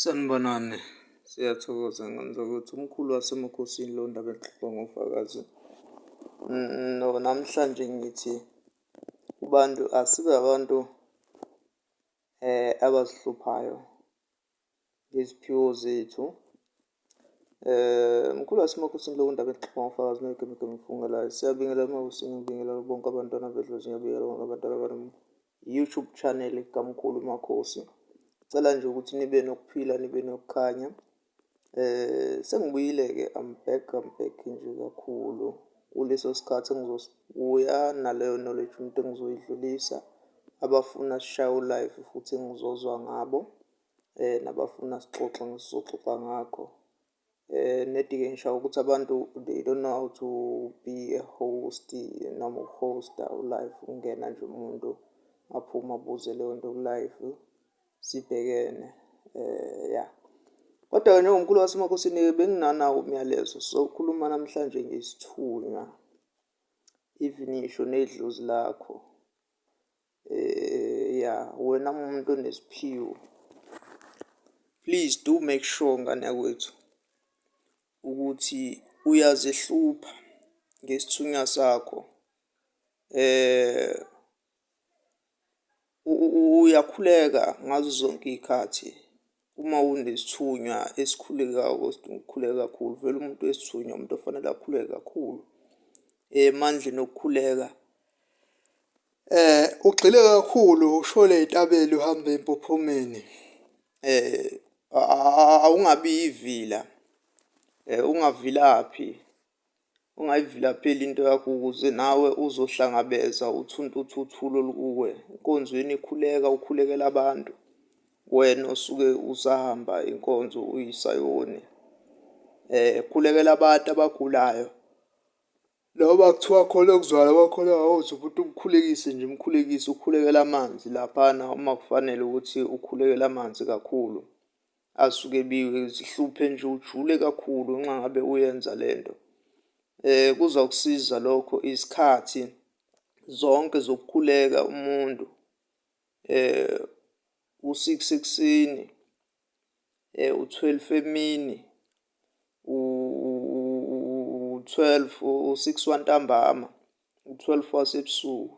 Sanibonani, siyathokoza ngane zakwethu. Umkhulu wasemakhosini lo ndaba exoxwa ngofakazi. Namhlanje ngithi kubantu asibe abantu abazihluphayo ngeziphiwo zethu. Mkhulu wasemakhosini lo ndaba exoxwa ngofakazi noyigemegeme mfungelayo. Siyabingelela emakhosini, ngibingelela bonke abantwana bedlozi, ngiyabingelela bonke abantwana YouTube channel kaMkhulu Makhosi. Cela nje ukuthi nibe nokuphila, nibe nokukhanya. Sengibuyile-ke, I'm back, I'm back nje kakhulu kuleso sikhathi engizosibuya naleyo knowledge umuntu engizoyidlulisa. Abafuna sishaye u-live futhi engizozwa ngabo, nabafuna sixoxe ngesizoxoxa ngakho. Nedi-ke ngisho ukuthi abantu they don't know how to be a host noma uku-host-a u-live, ungena nje umuntu aphume abuze leyo nto ku-live sibhekene, ya. Kodwa-ke njengomkhulu wasemakhosini-ke benginanawo umyalezo, sizokhuluma namhlanje ngesithunywa, even ngisho nedlozi lakho. Ya, wena muntu onesiphiwo, please do make sure, ngane yakwethu, ukuthi uyazihlupha ngesithunywa sakho. Uyakhuleka ngazo zonke iy'khathi uma unesithunywa esikhulekayo, esidinga ukukhuleka kakhulu. Vele umuntu wesithunywa umuntu ofanele akhuleke kakhulu emandleni okukhuleka. Ugxile kakhulu, ushole ey'ntabeni, uhambe empophomeni. Awungabi yivila, ungavilaphi, ungayivilapheli into yakho ukuze nawe uzohlangabeza uthuntu uthuli olukuwe. Enkonzweni khuleka, ukhulekela abantu, wena osuke usahamba inkonzo uyisayoni. Khulekela abantu abagulayo noma kuthiwa khona okuzwayo abakhona awuzwe umuntu umkhulekise nje, umkhulekise, ukhulekele amanzi laphana uma kufanele ukuthi ukhulekele amanzi kakhulu asuke ebiwe. Zihluphe nje ujule kakhulu nxa ngabe uyenza lento. Kuzokusiza lokho isikhathi zonke zokukhuleka umuntu u-6 ekuseni, u-12 emini, u-12, u-6 wantambama, u-12 wasebusuku.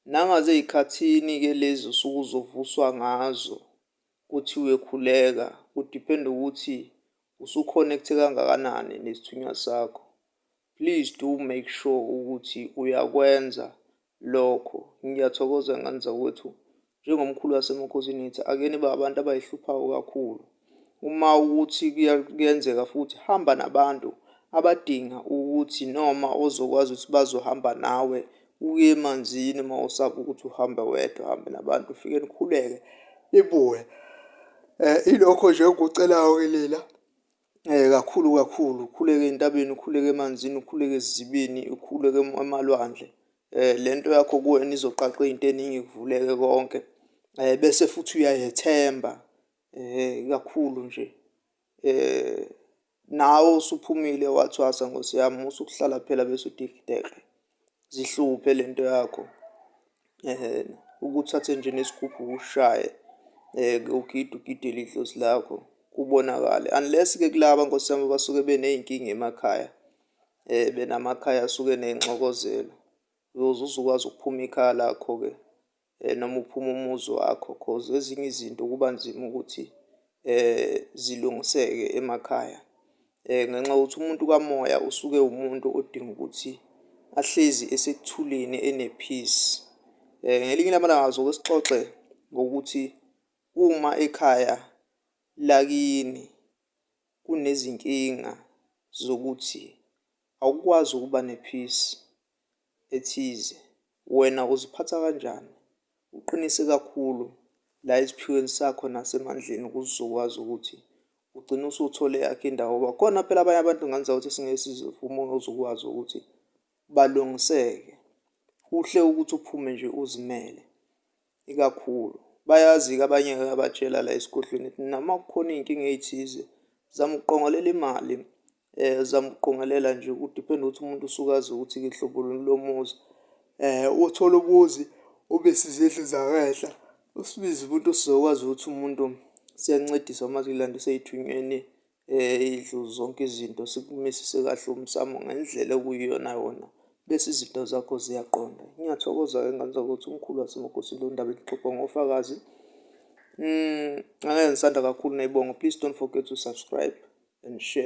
Nangazey'khathini-ke lezi osuke uzovuswa ngazo kuthiwe khuleka, ku-depend-a ukuthi usu-connect-e kangakanani nesithunywa sakho. Please do make sure ukuthi uyakwenza lokho. Ngiyathokoza, ngane zakwethu. Njengomkhulu wasemakhosini ngithi ake nibe abantu abay'hluphayo kakhulu. Uma ukuthi kuyenzeka futhi hamba nabantu abadinga ukuthi noma ozokwazi ukuthi bazohamba nawe uye emanzini uma usaba ukuthi uhambe wedwa, uhambe nabantu ufike nikhuleke nibuye. Ilokho nje engikucelayo kinina kakhulu kakhulu, ukhuleke entabeni, ukhuleke emanzini, ukhuleke esizibeni, ukhuleke emalwandle. Le nto yakho kuwena izoqaqa iy'nto ey'ningi kuvuleke konke, bese futhi uyayethemba kakhulu nje. Nawe usuphumile wathwasa, nkosi yami, musa ukuhlala phela bese udikideke, zihluphe le nto yakho, ukuthathe nje nesigubhu ushaye, ugide ugidele idlozi lakho kubonakale. Unless-ke kulaba, nkosi yami, abasuke beney'nkinga emakhaya, benamakhaya asuke eney'nxokozelo, uyoze uze ukwazi ukuphuma ikhaya lakho-ke noma uphume umuzi wakho, cause ezinye izinto kuba nzima ukuthi zilungiseke emakhaya ngenxa yokuthi umuntu kamoya usuke umuntu odinga ukuthi ahlezi esekuthuleni ene-peace. Ngelinye lamalanga soke sixoxe ngokuthi uma ekhaya lakini kunezinkinga zokuthi awukwazi ukuba ne-peace ethize, wena uziphatha kanjani? Uqinise kakhulu la esiphiweni sakho nasemandleni ukuze uzokwazi ukuthi ugcine usuthole eyakho indawo, ngoba khona phela abanye abantu kungenzeka ukuthi singeke size uzukwazi ukuthi balungiseke. Kuhle ukuthi uphume nje uzimele ikakhulu. Bayazi-ke abanye abatshela la esigodlweni ukuthi noma kukhona iy'nkinga ey'thize, zama ukuqongelela imali, zama ukuqongelela nje, ku-depend-a ukuthi umuntu usuke azi ukuthi-ke hlobo luni lomuzi. Uthole umuzi ube izindlu zangenhla, usibize umuntu sizokwazi ukuthi umuntu Siyancedisa uma silandisa ey'thunyweni, idlozi, zonke izinto, sikumisise kahle umsamo ngendlela okuyiyona yona, bese izinto zakho ziyaqonda. Ngiyathokoza-ke ngane zakwethu, umkhulu wasemakhosini lo ndaba exoxwa ngofakazi. Angeke ngisanda kakhulu ney'bongo. Please don't forget to subscribe and share.